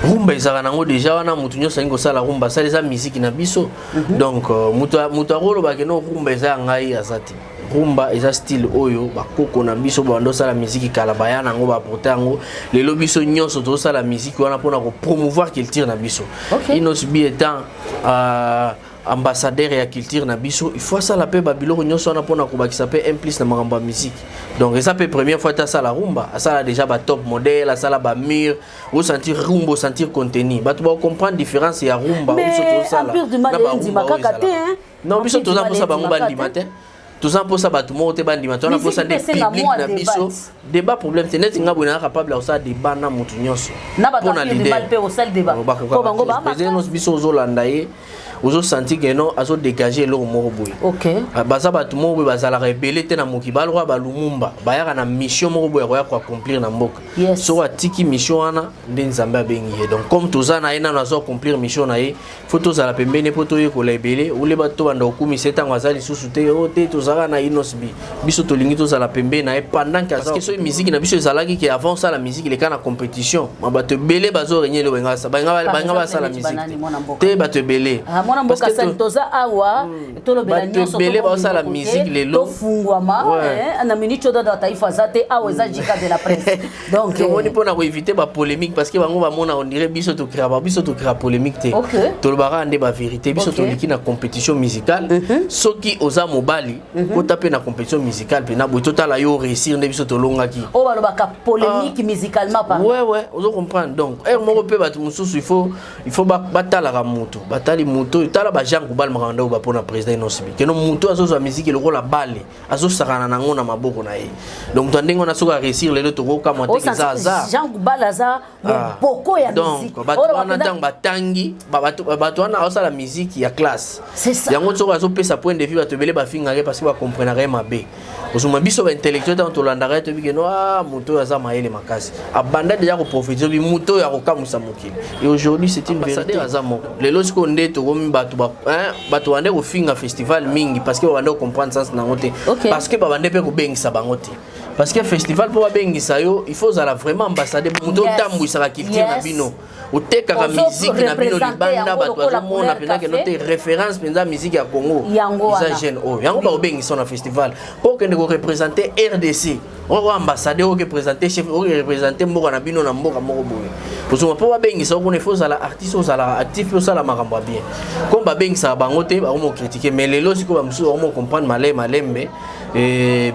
Rumba ezalaka nango déjà wana, motu nyonso alingi kosala rumba asala, eza miziki na biso. Donc moto akoloba ke no, rumba eza ya ngai, aza te. Rumba eza style oyo bakoko na biso banda osala miziki kala, baya nango, baporte yango. Lelo biso nyonso tozosala miziki wana mpona kopromouvoir culture na biso. Innoss'B étant ambassadeur ya culture na biso, il faut asala mpe babiloko nyonso wana mpona kobakisa mpe un plus na makambo ya musique. Donc eza mpe première fois te asala rumba, asala déjà batop modèle, asala bamur, osentir rumba, osentir contenu, bato bakocomprendre différence ya rumba oyo biso tozosala na barumba oyo ezalaka. Non, biso toza mposa bango bandima te, toza mposa bato moko te bandima, toza na mposa nde public na biso. Débat, problème te. Neti nga boye, naa capable ya kosala débat na motu nyonso mpona leader biso. Ozolanda ye, ozosentir ke non, azodégage eloko moko boye. Baza bato moko boye bazalaka ebele te na mokili, balokwa balumumba, bayaka na mission moko boye ya koya koaccomplir na mboka. Soko atiki mission wana, nde Nzambe abengi ye. Donc comme toza na ye nano, azo accomplir mission na ye, fo tozala pembeni mpo toyekola ebele. Oleba tobanda kokumisa ye ntango aza lisusu te. O te, tozalaka na Innoss'B, biso tolingi tozala pembeni na ye pendant que, parce que soki musique na biso ezalaki ke avant osala musique, leka na compétition, ma bato ebele bazo régner, eloko balinga basala musique te, bato ebele. Mwana mboka sani, toza awa, tolobela nyonso. Ebele baosala musique lelo. Tofungwama na minute oyo, dada taifa aza te awa, eza Jika de la presse. Donc tomoni mpona koéviter bapolémique, parce que bango bamona on dirait biso tokira, biso tokira polémique te, tolobaka nde bavérité. Biso toliki na compétition musicale. Soki oza mobali, kota mpe na compétition musicale mpena boye, totala yo réussir nde biso tolongaki. Oyo balobaka polémique musicalement par Ouais, ozo comprendre. Donc heure moko mpe bato mosusu, il faut batalaka moto, batali moto oyo. Tala bajean Kubal, makambo ndako bapona président Innoss'B, keno moto azozwa musique lokola bale, azosakana nango na maboko na ye. Donc moto ndenge wana, soki aréussir lelo, tokokamwa te, eza hasard. Jean Goubald aza moboko ya musique. Donc bato wana, ntango batangi bato wana, azosala musique ya classe yango. Soki azopesa point de vue, bato ebele bafingaka ye parce que bacomprenaka ye mabe. Ozoma biso baintellectuel, ntango tolandaka ye, toyebi ke no, ah, moto oyo aza mayele makasi, abanda déjà koprofite obi moto oyo akokamwisa mokili. Et aujourd'hui c'est une vérité, aza moko. Lelo sikoyo nde tokomi bato, bato bande kofinga festival mingi parce que babande kocomprendre sens nango te, parce que babande mpe kobengisa bango te. Parce que festival, mpo babengisa yo, il faut ozala vraiment ambassadeur, moto otambwisaka culture na bino, otekaka musique na bino libanda, bato bazomona mpenza keno te, référence mpenza musique ya Congo eza jeune oyo. Yango bakobengisa na festival mpo okende koreprésente RDC, oko ambassadeur, oke présente chef, oke représente mboka na bino na mboka moko boye. Ozonga mpo babengisa kuna, il faut ozala artiste, ozalaka actif mpe osala makambo ya bien. Comme babengisaka bango te, bakomo critiquer. Mais lelo sikoyo bamosusu bakomo comprendre malembe malembe.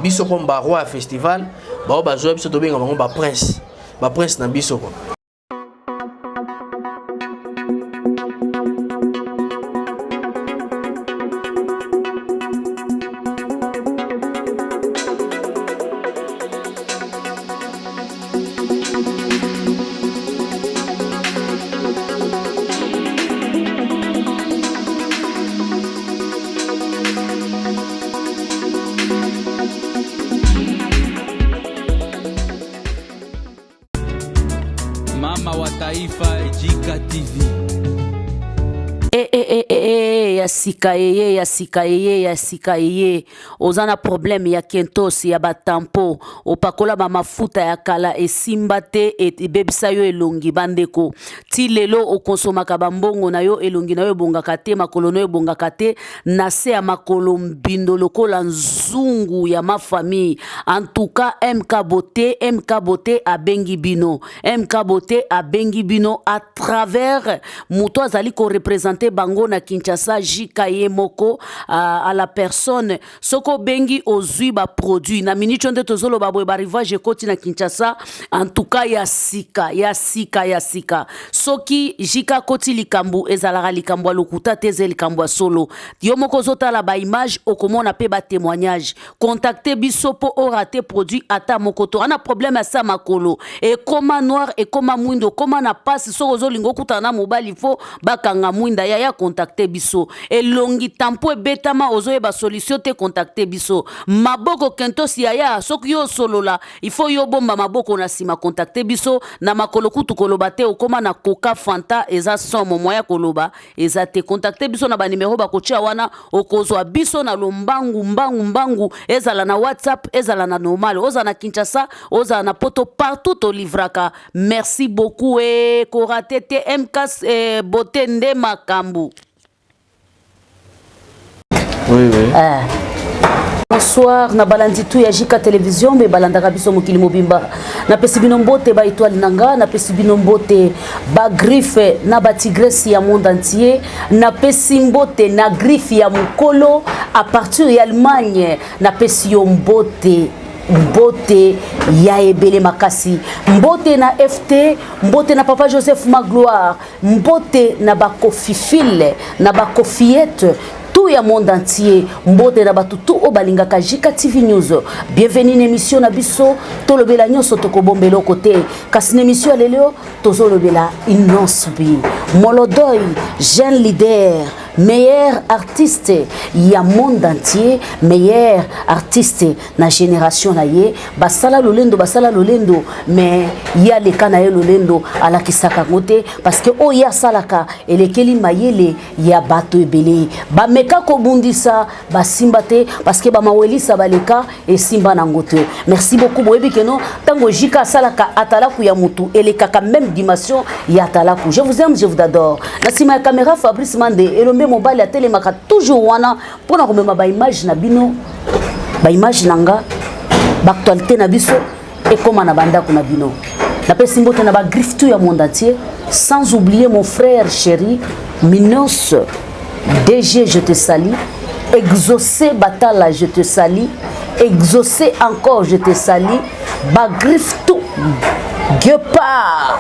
Biso comme baroi ya festival, bao bazwa biso, tobenga bango baprince, baprince na biso quoi. Mama wa taifa, Jika TV. E, e, e, e, e, ya sika eye, ya sika eye, ya sika eye. Oza na problème ya kentos, ya batampo, opakola bamafuta ya kala, esimba te, ebebisa yo elongi. Bandeko, ti lelo okonsomaka bambongo na yo, elongi na yo ebongaka te, makolo na yo ebongaka te, na se ya makolo mbindo lokola nzungu ya mafamille. En tout cas, MK Beauté, MK Beauté abengi bino, MK Beauté abengi bino à travers moto azali koreprésente bango na Kinshasa, Jika ye moko à la personne. Soki obengi, ozwi baproduit na miniti oyo nde tozoloba boye, barivage ekoti na Kinshasa. En tout cas, ya sika, ya sika, ya sika. Soki Jika akoti likambo, ezalaka likambo ya lokuta te, eza likambo ya solo. Yo moko ozotala baimage, okomona mpe batémoignage. Contacte biso mpo orate produit ata moko to ana problème ya sa makolo ekoma noir, ekoma mwindo, okoma na pasi. Soki ozolinga okutana na mobali, fo bakanga mwinda. Yaya, contacte biso. Elongi tampo ebetama, ozoyeba solution te, contacte biso. Maboko kentos, yaya, soki yo osolola, il faut yo bomba maboko na nsima, contacte biso. Na makolo kutu koloba te, okóma na Coca, Fanta, eza somo, moya koloba eza te, contacte biso na banimero bakotia wana. Okozwa biso na lombangu mbangu mbangu, ezala na WhatsApp, ezala na normal, ozala na Kinshasa, ozala na Poto, partout tolivraka. Merci beaucoup. E korate te, MK Beauté nde makambo. Oui. Eh. Bonsoir na balandi tu ya Jika Télévision mpe balandaka biso mokili mobimba. Napesi bino mbote, ba étoile na nga, napesi bino mbote, bagriffe na batigresse ya monde entier, napesi mbote na griffe ya mokolo à partir ya Allemagne, napesi yo mbote, mbote ya ebele makasi, mbote na FT, mbote na papa Joseph Magloire, mbote na bakofifile na bakofiete tout ya monde entier, mbote na bato tu oyo balingaka Jika TV News. Bienvenue na émission na biso Tolobela Nyonso, tokobombela eloko te. Kasi na émission ya lelo, tozolobela Innoss'B, Molodoy, jeune leader, meilleur artiste ya monde entier, meilleur artiste na génération na ye. Basala lolendo, basala lolendo, mais ye aleka na ye lolendo, alakisaka yango te, parce que oyo ye asalaka elekeli mayele ya bato ebele. Bameka kobundisa, basimba te, parce que bamawelisa baleka, esimba nango te. Merci beaucoup. Boyebi que non, ntango Jika asalaka atalaku ya motu, elekaka même dimension ya atalaku. Je vous aime, je vous adore. Na nsima ya caméra, Fabrice Mande, elombe mobali, atelemaka toujours wana mpona komema baimage na bino, baimage na nga, baactualité na biso ekóma na bandako na bino. Napesi mbote na bagriffe tout ya monde entier, sans oublier mon frère chéri Minos DG, je te salue. Exaucé Batala, je te salue. Exaucé encore, je te salue. Bagriffe tout, Guépard,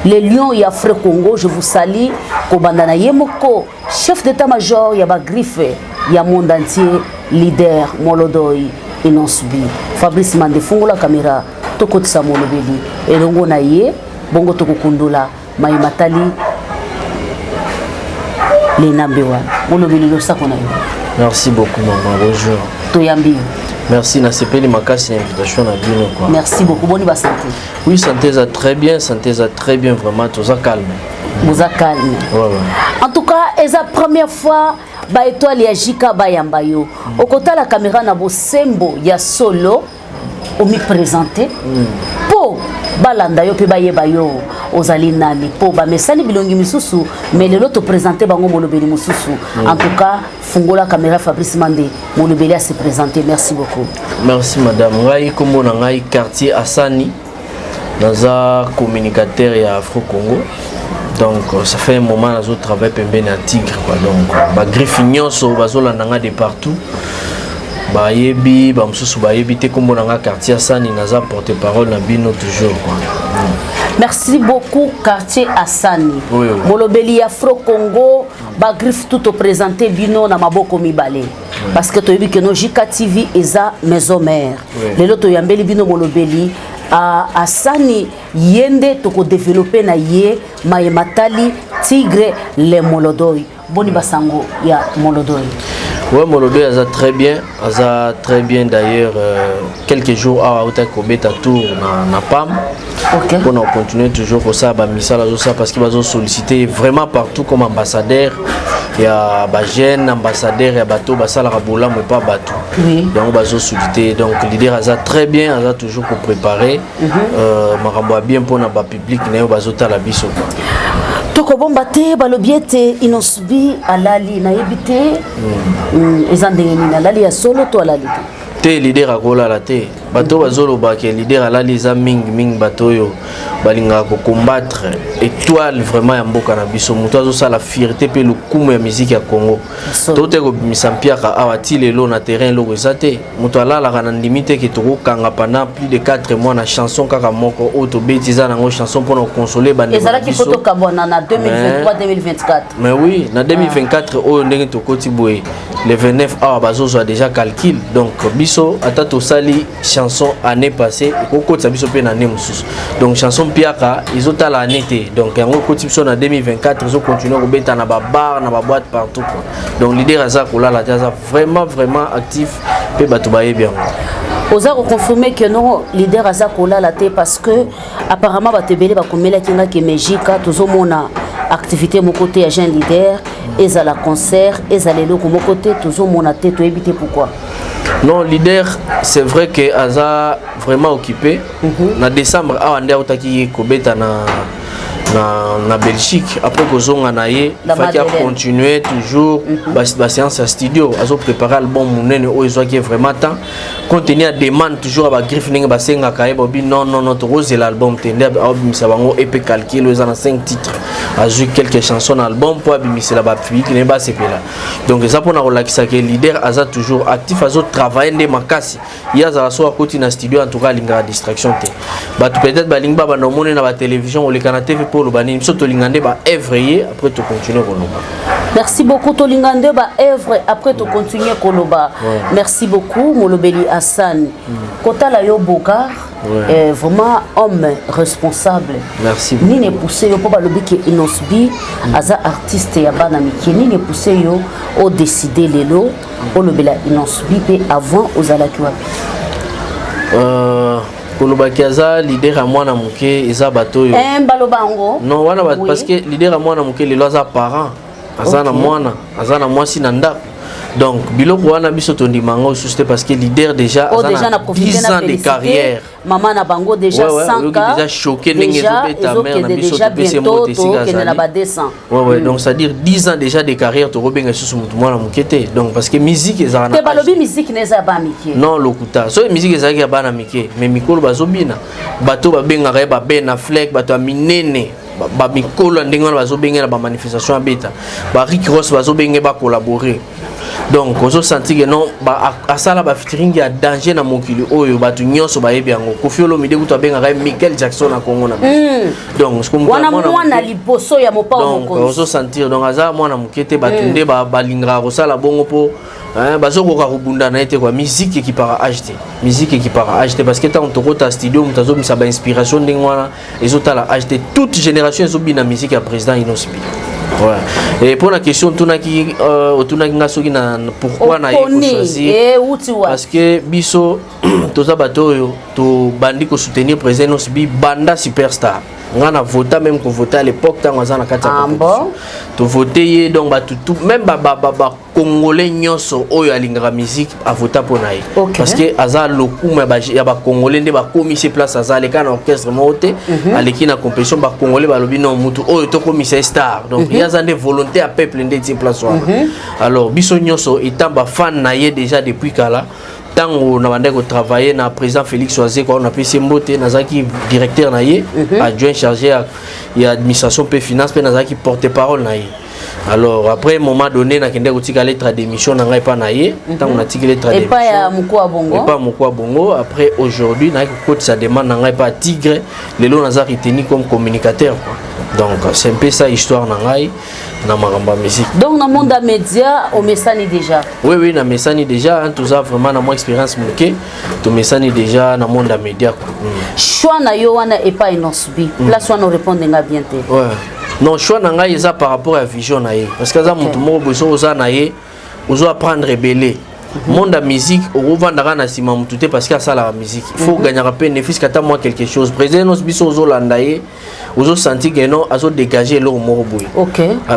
les lions ya Frère Congo, je vous salue. Kobanda na ye moko chef d'état-major ya bagriffe ya monde entier, leader Molodoy Innoss'B. Fabrice Mande, fungola caméra, tokotisa molobeli elongo na ye, bongo tokokundola mai matali lenambe wana. Molobeli, losako na yo. Merci beaucoup, maman. Bonjour. Toyambi yo. Merci, nasepeli makasi na invitation na bino, quoi. Merci beaucoup. Boni basanté? Oui, santé eza très bien, santé eza très bien, vraiment toza calme. Boza calme? Ouais. En tout cas, eza première fois baétoile ya Jika bayamba yo. Okotala caméra na bosembo ya solo, omiprésente mpo balanda yo mpe bayeba yo ozali nani, mpo bamesani bilongi misusu, mais lelo toprésente bango molobeli mosusu. En tout cas, fungola caméra, Fabrice Mande, molobeli ase présente. Merci beaucoup. Merci, madame. Ngai kombo na ngai Quartier Asani, naza communicateur ya Afro Congo. Donc ça fait un moment nazo travaille pembeni ya Tigre, quoi. Donc bagriffe nyonso bazolanda nga de partout bayebi, bamosusu bayebi te. Kombo na nga Quartier Asani, naza porte parole na bino toujours, quoi. Merci beaucoup, Quartier Asani. Oui. Molobeli ya Afro Congo, bagriffe tout toprésente bino na maboko mibale, parce que toyebi que non, Jika TV eza maison mère. Lelo toyambeli bino molobeli Asani, ye nde tokodévelopper na ye maye matali Tigre le Molodoy. Boni basango ya Molodoy? Ouais, Molodoy aza très bien, aza très bien. D'ailleurs, quelques jours awa autaki kobeta tour na PAM mpona continuer toujours kosala bamisala azosala, parce que bazosollicite vraiment partout comme ambassadeur ya bajeune, ambassadeur ya bato basalaka bolamu epa bato. Yango bazosollicite. Donc leader aza très bien, aza toujours kopréparer makambo ya bien mpona bapublic na ye oyo bazotala biso, quoi. Tokobomba te, balobi ete Innoss'B alali, nayebi te eza ndenge nini, alali ya solo to alali te? Te, leader akolala te. Bato bazoloba ke leader alali eza mingimingi bato oyo balingaka kocombattre étoile vraiment ya mboka na biso, moto azosala fierté mpe lokumu ya musique ya Congo. Solo. To te kobimisa mpiaka awa ti lelo na terrain, eloko eza te. Moto alalaka na ndimi te ke tokokanga pendant plus de 4 mois na chanson kaka moko oyo tobeti, eza nango chanson mpona koconsoler bandeko na Ezalaki mpo biso. Tokabwana na 2023, 2024. Mais oui, na 2024 oyo ndenge tokoti boye, le 29 awa bazozwa déjà calcul. Donc biso Biso ata tosali chanson année passée, ekokotisa biso mpe na année mosusu. Donc chanson Mpiaka ezotala année te. Donc yango ekoti biso na 2024, ezocontinue kobeta na babar, na baboîte, partout quoi. Donc leader aza kolala te, aza vraiment vraiment actif mpe bato bayebi yango. Oza koconfirme ke non, leader aza kolala te, parce que apparemment bato ebele bakomelaki nga ke Mejika, tozomona activité moko te ya jeune leader, ezala concert, ezala eloko moko te, tozomona te, toyebi te pourquoi. Non, leader, c'est vrai que aza vraiment occupé. Na décembre awa nde autaki kobeta na Belgique. Après kozonga na ye, faki acontinue toujours baséance ya studio, azopréparer album monene oyo ezwaki ye vraiment temps, compte tenu ya demande toujours ya bagriffe, ndenge basengaka ye. Bobi non, non, non, tokozela album te. Nde aobimisa bango EP Calcul oyo eza na 5 titres. Azwi quelques chansons na album mpo abimisela bapublic ne basepela. Donc eza mpona kolakisa ke leader aza toujours actif, azotravaille nde makasi. Ye azala so akoti na studio, en tout cas alingaka distraction te. Bato peut-être balingi babanda omoni na batélévision, oleka na TV mpo oloba nini. Biso tolinga nde baœuvre ye, après tocontinue koloba. Merci beaucoup. Tolinga nde baœuvre, après tocontinue koloba. Merci beaucoup, molobeli Hassan. Kotala yo Bogar, vraiment homme responsable. Merci. Nini epousse yo, mpo balobi ke Innoss'B aza artiste ya bana mike, nini epousse yo odécide lelo olobela Innoss'B? Mpe avant ozalaki wapi? Kolobaki aza leader ya mwana moke, eza bato oyo Baloba yango. Non, wana parce que leader ya mwana moke lelo aza parent, aza na mwana, aza na mwasi na ndako. Donc biloko wana biso tondima yango lisusu te, parce que leader déjà oh, aza déjà na 10 ans de carrière. Mama na bango déjà 100. K déjà choqué ndenge ezobeta mare na biso, topesi moto esika azali na ba 200. Ouais, donc c'est à dire 10 ans déjà de carrière, tokobenga lisusu motu mwana moke te. Donc parce que musique ezalaka te. Balobi musique na eza ya bana mike. Non, lokuta. Soki musique ezalaki ya bana mike, mais mikolo bazobina, bato babengaka ye babe na flek, bato ya minene, bamikolo ya ndenge wana bazobenge na bamanifestation ya beta, ba Rick Ross bazobenge bacollabore. Donc ozosentir ke non, asala bafeaturing ya danger na mokili oyo, bato nyonso bayebi yango. Koffi Olomide kutu abengaka ye Michael Jackson na Congo na biso. Donc wana mwana liboso ya mopao. Donc ozosentir, donc aza mwana moke te. Bato nde balingaka kosala bongo mpo bazokoka kobunda na ye te quoi. Musique ekipaka âge te, musique ekipaka âge te, parce que ntango tokota studio, moto azobimisa bainspiration ndenge wana, ezotala âge te. Toute génération ezobina musique ya président Innoss'B. Ouais. Et pour la question otunaki, otunaki nga soki na pourquoi na ye kochoisir, parce que biso toza bato oyo tobandi kosoutenir président Innoss'B banda Superstar. Nga na vota, même kovota à l'époque ntango aza na kati ya compétition, tovote ye. Donc bato tout, même bacongolais nyonso oyo alingaka musique avota mpo na ye, parce que aza lokumu ya bacongolais nde bakomisi place aza. Aleka na orchestre moko te, aleki na compétition, bacongolais balobi non, mutu oyo tokomisa ye star. Donc ye aza nde volonté ya peuple nde etie place wana. Alors biso nyonso étant bafan na ye déjà depuis kala, ntango na bandaki kotravaille na président Félix Wazekwa oyo napesi ye mbote, nazalaki directeur na ye adjoint chargé ya administration mpe finance, mpe nazalaki porte parole na ye. Alors après moment donné, nakende kotika lettre ya démission na ngai epa na ye. Ntango natiki lettre ya epai ya mokuu ya bongo. Epa mokuu ya bongo. Après aujourd'hui, nayaki kokotisa demande na ngai epa ya Tigre. Lelo naza retenu comme communicateur quoi. Donc c'est un peu ça histoire na ngai na makambo ya musique. Donc na monde ya média omesani déjà? Oui, na mesani déjà, hein, toza vraiment na mwa expérience moke, tomesani déjà na monde ya média quoi. Choix na yo wana epai Innoss'B, place wana orépondre nga bien te. Ouais. Non, choix na ngai eza par rapport ya vision na ye, parce que aza motu moko boye, soki oza na ye, ozo apprendre ebele. Monde ya musique, okovandaka na nsima motu te, parce que asalaka musique, il faut gagnaka mpe ne fût-ce ata mwa quelque chose. Président nyonso biso ozolanda ye, ozosentir ke non, azodégage eloko moko boye.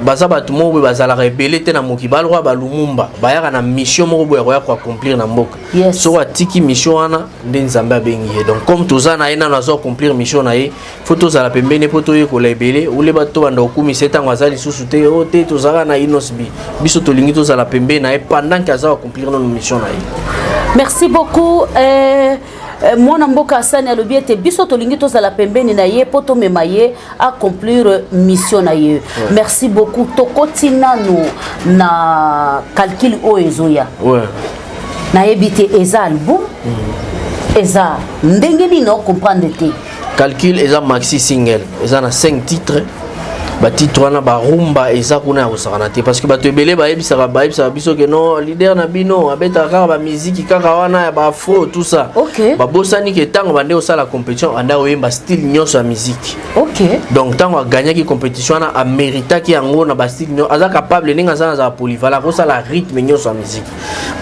Baza bato moko boye bazalaka ebele te na mokili, balokwa balumumba, bayaka na mission moko boye ya koya koaccomplir na mboka. Soki atiki mission wana, nde Nzambe abengi ye. Donc comme toza na ye nano, azo accomplir mission na ye, faut tozala pembeni mpo toyekola ebele. Oleba tobanda kokumisa ye ntango aza lisusu te. O te, tozalaka na Innoss'B, biso tolingi tozala pembeni na ye pendant ke aza accomplir nano mission na ye. Merci beaucoup. Mwana mboka Asani alobi ete biso tolingi tozala pembeni na ye mpo tomema ye accomplir mission na ye. Merci beaucoup. Tokoti nanu na Calcul oyo ezoya. Nayebi te eza album, eza ndenge nini, ocomprendre te. Calcul eza maxi single, eza na 5 titres. Batitre wana, barumba eza kuna ya kosakana te, parce que bato ebele bayebisaka biso ke non, leader na bino abetaka kaka bamiziki kaka wana ya baafro, tout ça. Babosani ke ntango bande kosala compétition, bande koyemba style nyonso ya musique. Donc ntango aganyaki compétition wana, améritaki yango na bastyle nyonso. Aza capable, ndenge aza, nazala polyvalent, akosala rythme nyonso ya musique.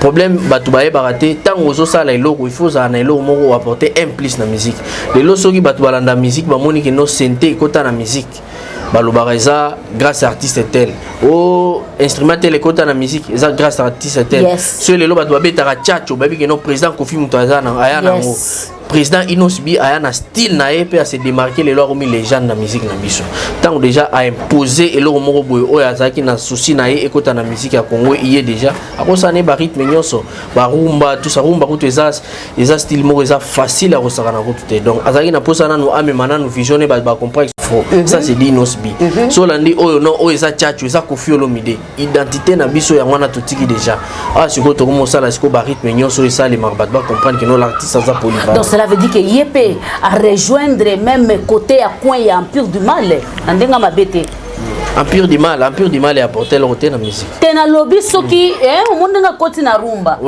Problème, bato bayebaka te, ntango ozosala eloko, il faut ozala na eloko moko oapporter un plus na musique. Lelo soki bato balanda musique, bamoni ke no, synthé ekota na musique, balobaka eza grâce artiste tel, o instrument tel ekota na musique, eza grâce artiste tel. So lelo bato babetaka tchatcho, bayebi ke no, président Kofi moto aza aya nango. Président Innoss'B aya na style na ye mpe ase démarqué. Lelo akomi légende na musique na biso. Ntango déjà aimpose eloko moko boye oyo azalaki na souci na ye ekota na musique ya Congo, ye déjà akosala ne barythme nyonso, barumba, tout ça. Rumba kutu eza style moko eza facile ya kosaka na kutu te. Donc azalaki na mposa nanu amema nanu vision ne, bato bacomprendre faux. Ça, c'est dit Innoss'B. So olandi oyo, non, oyo eza tchatcho, eza Kofi Olomide. Identité na biso yango wana totiki déjà. Awa sikoyo tokomosala sikoyo barythme nyonso oyo esalemaka, bato bacomprendre ke no, l'artiste aza polyvalent. Donc cela veut dire que ye mpe a rejoindre même côté ya coin ya Empire du Mal na ndenge mabe te? Empire du Mal, Empire du Mal eapporte eloko te na musique. Te, nalobi soki omoni ndenge akoti na rumba,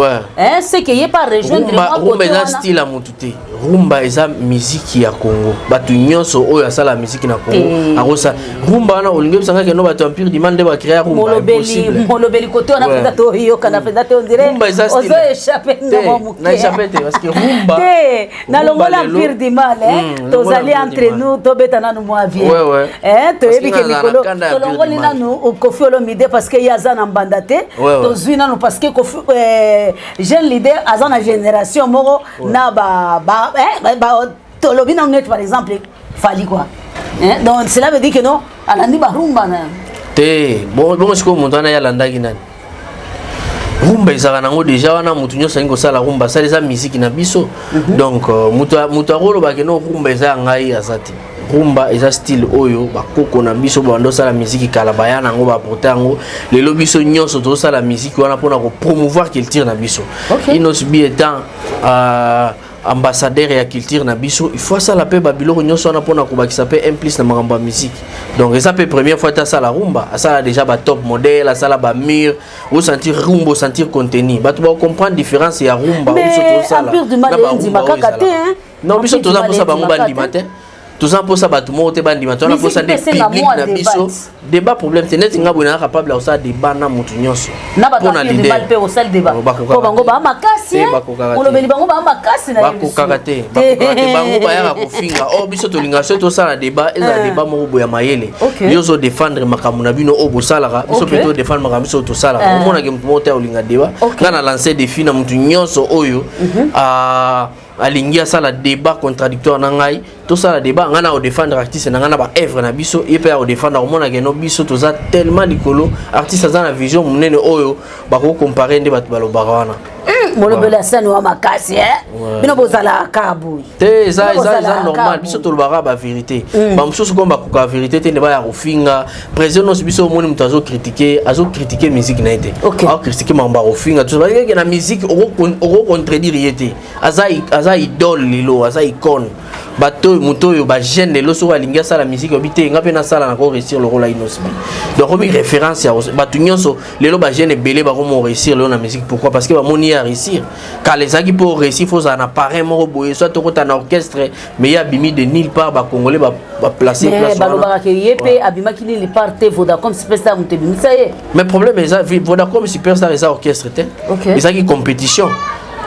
c'est que ye mpe arejoindre. Rumba, rumba eza style ya motu te. Rumba eza miziki ya Congo. Bato nyonso oyo asala miziki na Congo akosala rumba wana. Olingi oyebisanga ke no, bato Empire du Mal nde bacréa rumba? Molobeli. Impossible. Molobeli, kote wana mpenza toyokana mpenza te, on dirait Rumba eza style. ozo échappe ngongo moke. Na échappe te, parce que rumba te, nalongola rumba lelo- Empire du Mal. Tozali longola entre Empire du Mal. nous, tobeta nanu mwa bien. Toyebi Parce ke que na likolo kanda ya Empire tolongoli du Mal. nanu Kofi Olomide, parce que ye aza na mbanda te. Tozwi nanu parce que Kofi, jeune leader aza na génération moko na ba tolobi nanu neti par exemple Fally quoi. Donc cela veut dire que non, alandi barumba na Te, bongo sikoyo moto wana ye alandaki nani? Rumba ezalaka nango déjà wana. Motu nyonso alingi kosala rumba, asala. Eza misiki na biso. Donc moto akolobaka no, rumba eza ya ngai, aza te. Rumba eza style oyo bakoko na biso banda osala misiki kala, baya nango, baporte yango. Lelo biso nyonso tozosala misiki wana mpona kopromouvoir culture na biso. Innoss'B étant ambassadeur ya culture na biso, il faut asala mpe babiloko nyonso wana mpona kobakisa mpe un plus na makambo ya musique. Donc eza mpe première fois te asala rumba. Asala déjà batop modèle, asala bamur, osentir rumba, osentir contenu, bato bakocomprendre différence ya rumba oyo biso Mais tozosala Empire du Mal na barumba endima oyo kaka te, ezalaka. hein? Non, biso Empire du toza Mal mposa bango endima bandima kaka te. Toza mposa bato moko te bandima. Toza na Musique mposa nde mpe esenga public mwa na biso. débat. Débat, problème te. Neti nga boye, naza capable ya kosala débat na motu nyonso. Na bato Mpo na Empire du leader. Mal mpe osali débat? Oh, bakokaka Po bango te. baa makasi. Te, bakokaka te. Olobeli bango baa makasi na ye. Bakokaka te, bakokaka te. Bango bayaka kofinga. O biso tolinga soki tosala débat, ezala débat moko boye ya mayele. Yo ozodefendre makambo na bino oyo bosalaka, biso mpe todefendre makambo biso oyo tosalaka. Omonake motu moko te olinga débat. Nga na lance défi na motu nyonso oyo alingi asala débat contradictoire na ngai. Tosala débat, ngai na kodefendre artiste na ngai na baœuvre na biso, ye mpe ya kodefendre. Omonake no, biso toza tellement likolo. Artiste aza na vision monene oyo bakokompare nde bato balobaka wana. Molobeli asani wa makasi, bino bozalaka kaka boye. Te, eza Bino eza eza bozalaka normal. boye. Biso tolobaka bavérité. Bamosusu komo bakoka vérité te, nde baya kofinga président nyonso. Biso omoni moto azocritique, azocritique musique na ye te. Aocritique makambo ya kofinga bakeke na musique, okocontredire ye te. Aza idole lelo, aza icône. Bato oyo, moto oyo bajeune lelo soki alingi asala musique, obi te, nga mpe nasala, nako réussir lokola Innoss'B. Donc omi référence ya bato nyonso. Lelo bajeune ebele bakomo réussir lelo na musique. Pourquoi? Parce que bamoni ye aréussir. Kala ezalaki mpo réussir, faut ozala na parrain moko boye, soit tokota na orchestre, mais ye abimi de nulle part, bacongolais baplace Mais place wana. Balobaka ke ye mpe abimaki nini part te, Vodacom Superstar moto ebimisa ye. Mais problème eza, Vodacom Superstar eza orchestre te. Ezalaki compétition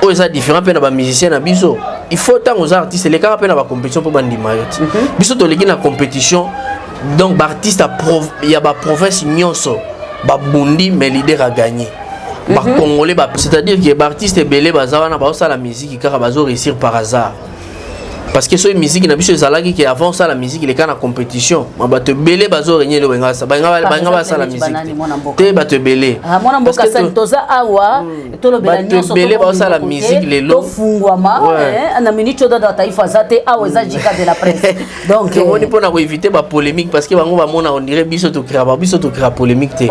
oyo eza différent mpe na bamusicien na biso. Il faut ntango oza artiste, elekaka mpe na bacompétition mpo bandima yo te. Biso toleki na compétition, donc baartiste ya baprovince nyonso babundi, mais leader a gagné. Bacongolais c'est-à-dire ke baartiste ebele baza wana, baosala musique kaka, bazo réussir par hasard, parce que soki musique na biso ezalaki ke avant osala musique eleka na compétition, ma bato ebele bazo régner lelo, balinga basala neti banani, musique mwana mboka? te, bato ebele. Ah, mwana mboka Parce que sali, toza awa, tolobela bato nyonso. ebele baosala musique lelo. Tofungwama. Na minute oyo dada taifa aza te awa, eza Jika de la presse, donc Tomoni mpona koéviter bapolémique, parce que bango bamona on dirait biso tokira, biso tokira polémique te.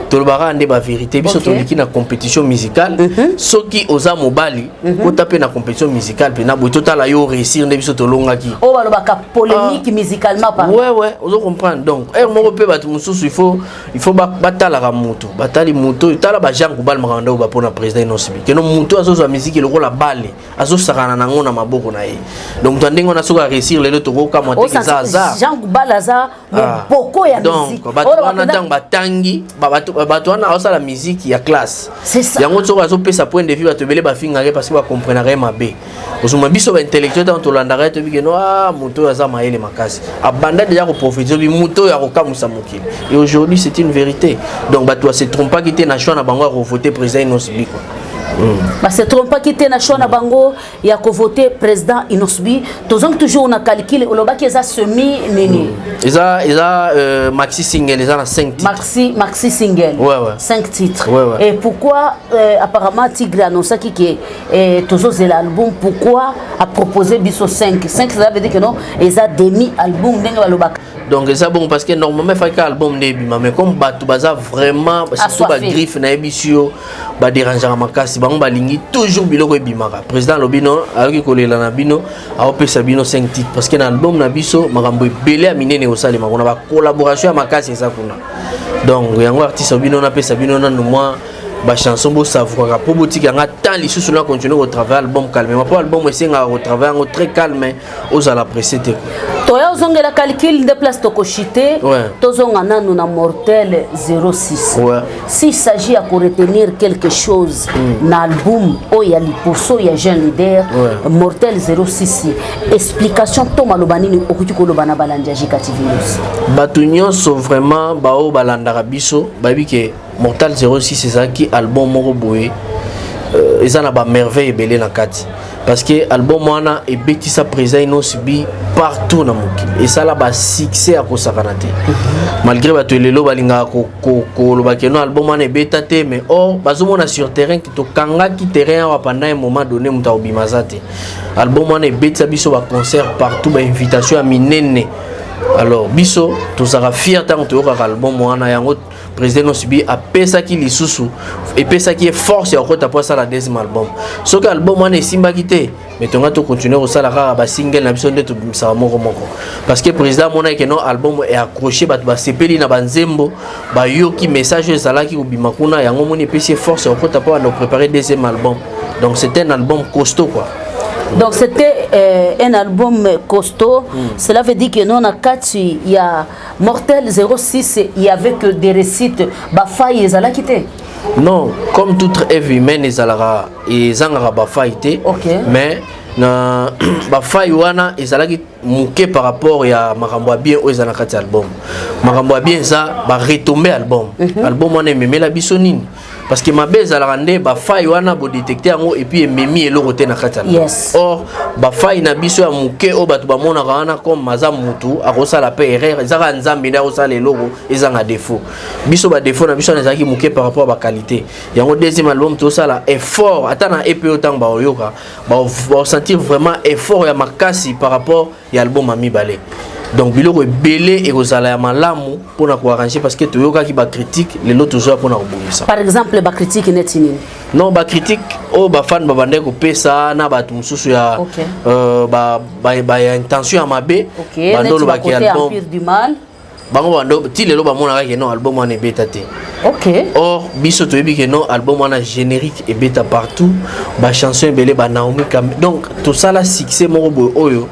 Tolobaka nde bavérité. Biso toleki na compétition musicale. Soki oza mobali, kota mpe na compétition musicale mpe na boye, totala yo réussir nde biso. Tolongaki. Oyo balobaka polémique musicalement par Ouais, ozo comprendre. Donc heure moko mpe bato mosusu, il faut batalaka motu, batali motu oyo. Tala ba Jean Goubald, makambo ndako bapona président Innoss'B keno motu azozwa miziki lokola bale, azosakana nango na maboko na ye. Donc moto ya ndenge wana, soki aréussir lelo, tokokamwa te, eza hasard. Jean Goubald aza moboko ya Donc musique. bato wana, ntango batangi, bato wana aosala miziki ya classe. C'est ça. Yango soki azopesa point de vue, bato ebele bafingaka ye parce que bacomprenaka ye mabe. Ozoma biso baintellectuel, ntango tolandaka ye, toyebi keno a moto oyo aza mayele makasi. Abanda déjà koprophétiser, obi moto oyo akokamwisa mokili, et aujourd'hui c'est une vérité. Donc bato base trompaki te na choix na bango ya kovote président Innoss'B, quoi. Base trompaki te na choix na bango ya kovote président Innoss'B. Tozongi toujours na Calcul. Olobaki eza semi nini? Eza maxi single, eza na 5 titres. Maxi single. Ouais. 5 titres. Ouais. Et pourquoi apparemment Tigre annonçaki ke tozozela album? Pourquoi aproposé biso 5 5? Ça veut dire que non, eza demi album ndenge balobaka. Donc eza bon parce que normalement efaki album nde ebima, mais comme bato baza vraiment, surtout Assoiffé. Bagriffe nayebi si yo badérangeaka makasi, bango balingi toujours biloko ebimaka. Président alobi no, ayoki kolela na bino, aopesa bino 5 titres parce que na album na biso makambo ebele ya minene ekosalema kuna, bacollaboration ya makasi eza kuna. Donc yango artiste alobi no, napesa bino nanu mwa bachanson, bosavouraka mpo botika yanga temps lisusu na continue kotravaille album calmement, mpo album esengaka kotravaille yango très calme, ozala pressé te. Toya ozongela Calcul nde place tokoshite. Tozonga nanu na Mortel 06. S'il s'agit ya koretenir quelque chose na album oyo ya liboso ya jeune leader, Mortel 06, explication to maloba nini okoki koloba na balandi ya Jika TV News? Bato nyonso vraiment baoyo balandaka biso bayebi ke Mortal 06 ezalaki album moko boye, eza na bamerveille ebele na kati, parce que album wana ebetisa président Innoss'B partout na mokili, esala basuccès ya kosakana te. Malgré bato elelo balingaka koloba ke no, album wana ebeta te, mais or bazomona sur terrain ke tokangaki terrain awa pendant un moment donné, moto akobima aza te. Album wana ebetisa biso baconcert partout, bainvitation ya minene. Alors biso tozalaka fier ntango toyokaka album wana. Yango président Innoss'B apesaki lisusu, epesaki ye force ya kokota mpo asala deuxième album. Soki album wana esimbaki te, mais tonga tocontinue kosala kaka basingle na biso nde tobimisaka moko moko, parce que président amonaki ke no, album eaccroche, bato basepeli na banzembo, bayoki message oyo ezalaki kobima kuna. Yango moni epesi ye force ya kokota mpo banda kopréparer deuxième album. Donc c'est un album costaud, quoi. Donc c'était un album costaud. Cela veut dire que non, na kati ya Mortel 06, il y avait que des réussites, bafaille ezalaki te? Non, comme toute œuvre humaine ezalaka, ezangaka bafaille te. Mais na bafaille wana ezalaki moke par rapport ya makambo ya bien oyo eza na kati ya album. Makambo ya bien eza baretombées album. Album wana ememela biso nini? Parce que mabe ezalaka nde bafaille wana bodétecte yango et puis ememi eloko te na kati ya album. Or bafaille na biso ya moke oyo bato bamonaka wana, comme aza mutu akosala mpe erreur, eza kaka Nzambe nde akosala eloko ezanga défaut. Biso badéfaut na biso wana ezalaki moke par rapport ya baqualité. Yango deuxième album tosala effort, ata na EP oyo ntango baoyoka, baosentir vraiment effort ya makasi par rapport ya album ya mibale. Donc biloko ebele ekozala ya malamu mpona koarranger, parce que toyokaki bacritique, lelo tozoya mpona kobongisa. Par exemple bacritique neti nini? Non, bacritique oyo bafan babandaki kopesa na bato mosusu ya ya intention ya mabe. Bando Neti olobaki bakote album Empire du Mal. Bango bando ti lelo bamonaka ke non, album wana ebeta te. Or biso toyebi ke non, album wana générique ebeta partout, bachanson ebele, banaomi Kambe. Donc tosala succès moko boye oyo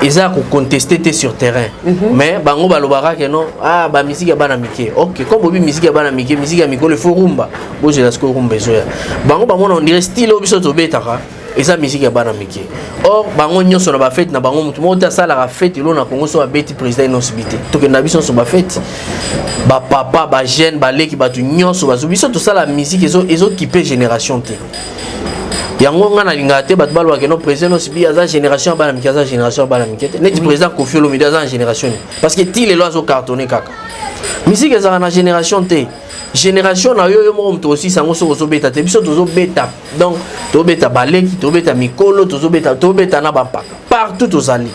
eza ya koconteste te sur terrain. Mais bango balobaka ke non, ah, bamisiki ya bana mike. Ok, comme bobi misiki ya bana mike, misiki ya mikolo efo rumba, bozela sikoyo rumba ezoya. Bango bamona on dirait style oyo biso tobetaka eza misiki ya bana mike. Or bango nyonso na bafete na bango, motu moko te asalaka fete elo na Kongo so babeti président Innoss'B te. Tokenda biso nyonso bafete, bapapa, bajeune, baleki, bato nyonso bazo. Biso tosala misiki ezokipe génération te. Yango nga nalingaka te bato balobaka no, président Innoss'B aza génération ya bana mike. Aza génération ya bana mike te. Neti président Koffi Olomide aza na génération nini? Parce que ti lelo azocartonne kaka. Misiki ezalaka na génération te. Génération na yo, yo moko moto osisa yango soki ozobeta te. Biso tozobeta, donc tozobeta baleki, tozobeta mikolo, tozobeta, tozobeta na bampaka partout tozali.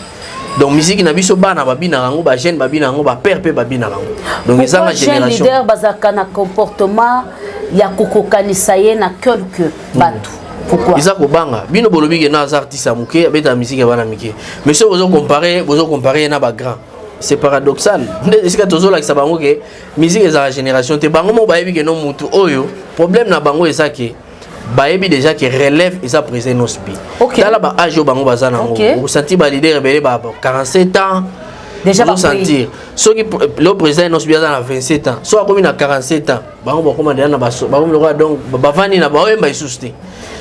Donc misiki na biso, bana babinaka yango, bajeune babinaka yango, bapère mpe babinaka yango. Donc ezanga Pourquoi jeune génération. leader bazalaka na comportement ya kokokanisa ye na quelque bato? Pourquoi? Eza kobanga. Bino bolobi ke na aza artiste ya moke, abetaka musique ya bana mike, mais soki bozocompare ye na bagrand, c'est paradoxal. Nde esika tozolakisa bango ke musique ezalaka génération te. Bango moko bayebi ke no mutu oyo, problème na bango eza ke bayebi déjà ke relève eza président Innoss'B. Tala baage oyo bango baza nango. Okosentir baleader ebele ba 47 ans. Déjà. Ozosentir soki le président Innoss'B aza na 27 ans, so akomi na 47 ans, bango bakoma deja na bakomi lokola, donc bavandi na baoyemba lisusu te.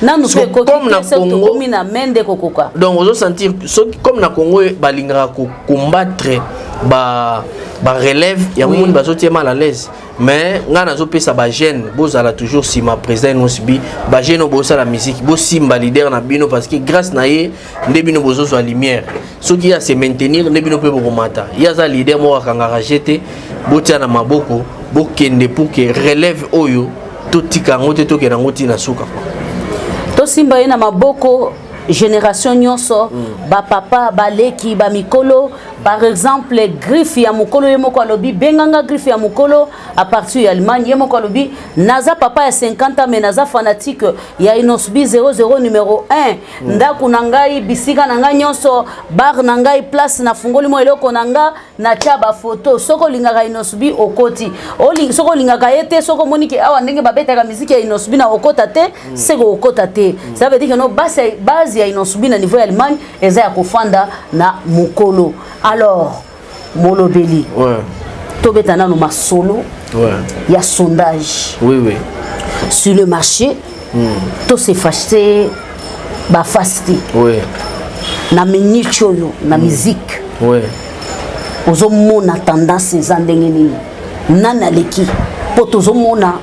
Nanu mpe Comme na ekoki te, soki Congo- tokomi na mende kokoka. Donc ozosentir soki comme na Congo balingaka kocombattre ba relève yango, moni bazotia mal à l'aise. Mais ngai nazopesa bajeune, bozala toujours nsima président Innoss'B. Bajeune oyo bosala musique, bosimba leader na bino, parce que grâce na ye nde bino bozozwa lumière. Soki ye ase maintenir, nde bino mpe bokomata. Ye aza leader moko akangaka je te. Botia na maboko, bokende pour que relève oyo totika yango te, tokende yango ntina suka. Tosimba ye na maboko, génération nyonso, bapapa, baleki, bamikolo. Par exemple, Griffe ya Mokolo, ye moko alobi: "Benganga Griffe ya Mokolo à partir ya Allemagne." Ye moko alobi: "Naza papa ya 50 ans, mais naza fanatique ya Innoss'B 00 numéro 1. Ndako na ngai, bisika na ngai nyonso, bar na ngai, place nafungoli mwa eloko na nga, natya bafoto. Soki olingaka Innoss'B, okoti. Soki olingaka ye te, soki omoni ke awa ndenge babetaka miziki ya Innoss'B na okota te, seke okota te." Ça veut dire que no base ya Innoss'B na niveau ya Allemagne eza ya kofanda na mokolo. Alors, molobeli, tobeta nano masolo ya sondage oui oui sur le marché. Tosefface bafase te. Na minute oyo, na musique, ozomona tendance eza ndenge nini? Nani aleki? Mpo tozomona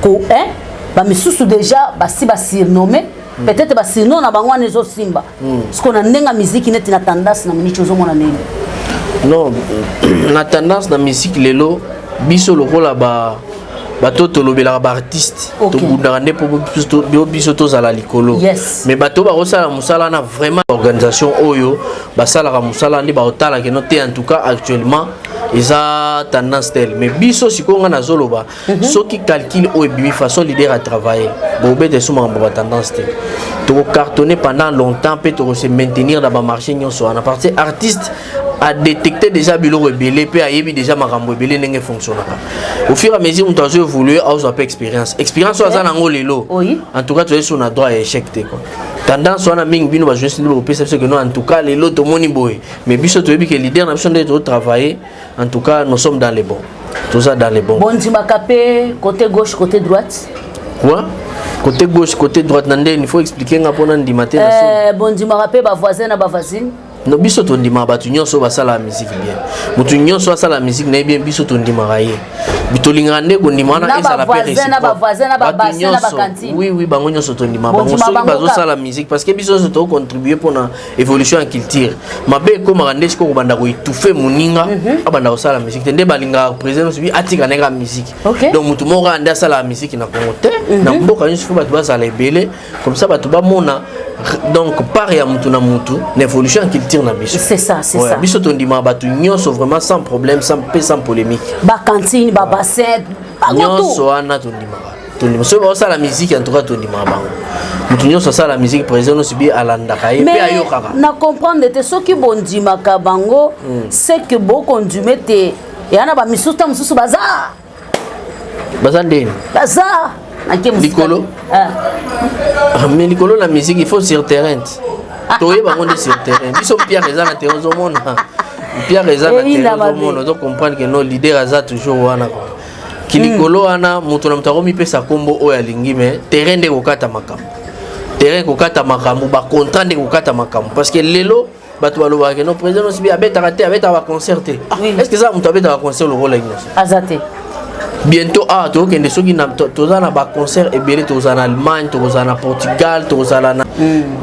ko hein? Bamisusu déjà basi basurnommé, peut-être basurnom na bango wana ezosimba. Siko na ndenge ya miziki, neti na tendance na minute, ozomona ndenge? Non, na tendance na musique lelo, biso lokola ba bato tolobelaka baartiste, tobundaka nde mpo biso tozala likolo. Mais bato bakosala mosala wana vraiment, organisation oyo basalaka mosala nde baotalaka no te. En tout cas, actuellement eza tendance telle, mais biso sikoyo, nga nazoloba, soki calcul oyo ebimi, façon leader a travailler, bobeta esu makambo batendance te. Tokocartonner pendant longtemps mpe tokose maintenir na bamarché nyonso wana, parce que artiste adétecte déjà biloko ebele mpe ayebi déjà makambo ebele ndenge fonctionnaka. Au fur et à mesure moto azo évoluer, azwa mpe expérience. Expérience oyo aza nango lelo, en tout cas toyei so na droit ya échec te, quoi. Tendance wana mingi, bino bajournaliste nde bokopesa biso ke non, en tout cas lelo tomoni boye, mais biso toyebi ke leader na biso, nde tozotravailler. En tout cas, nous sommes dans les bons, toza dans les bons. Bondimaka mpe côté gauche, côté droite? Quoi? Côté gauche, côté droite na ndeni? Il faut expliquer nga mpona ndima te na so. Bondimaka mpe bavoisin na bavoisine? No, biso tondimaka bato nyonso oyo basalaka musique bien. Moto nyonso asala musique na ye bien, biso tondimaka ye. Tolingaka nde kondima wana Na ezala mpe bavoisin, na réciproque. bavoisin, na Bato babassin, na nyonso, bacantine. Oui, bango nyonso tondimaka bango. Bondima Soki bango. bazosala musique, parce que biso nyonso tocontribue mpona évolution ya culture. Mabe ekomaka nde sikoyo kobanda koétouffer moninga abanda kosala musique te. Nde balingaka président nyonso bi atika ndenge ya musique. Donc motu moko kaka nde asalaka musique na Congo te. Na mboka nyonso fo bato bazala ebele, comme ça bato bamona donc part ya mutu na mutu na évolution ya culture na biso. C'est ça, c'est Ouais, ça. biso tondimaka bato nyonso vraiment sans problème, sans mpe sans polémique. Bacantine, babassin, bango Nyonso tout. wana tondimaka, tondima. Soki baosala musique, en tout cas tondimaka bango. Motu nyonso asala musique, président nyonso bi alandaka ye mpe Mais ayokaka. na comprendre te, soki bondimaka bango, c'est que bokondime te eya na bamisusu ta mosusu baza. Baza ndeni? Baza nake mosika. Likolo? Te. Ah. Ah, mais likolo na musique, il faut sur terrain ti. Toyeba yango nde sur terrain. Biso pierre eza na terrain, ozomona pierre eza na Eyina terrain, mabe. ozomona, ozocomprendre ke no leader aza toujours wana, quoi. Kilikolo wana, moto na moto akomipesa nkombo oyo alingi, mais terrain nde kokata makambo, terrain kokata makambo, bacontrat nde kokata makambo, parce que lelo bato balobaka ke no président Innoss'B abetaka te, abetaka baconcert te. Ah, est ce que eza moto abetaka concert lokola nyonso? Aza te. Bientôt awa tokokende, soki toza na baconcert ebele, tokozala na Allemagne, tokozala na Portugal, tokozala na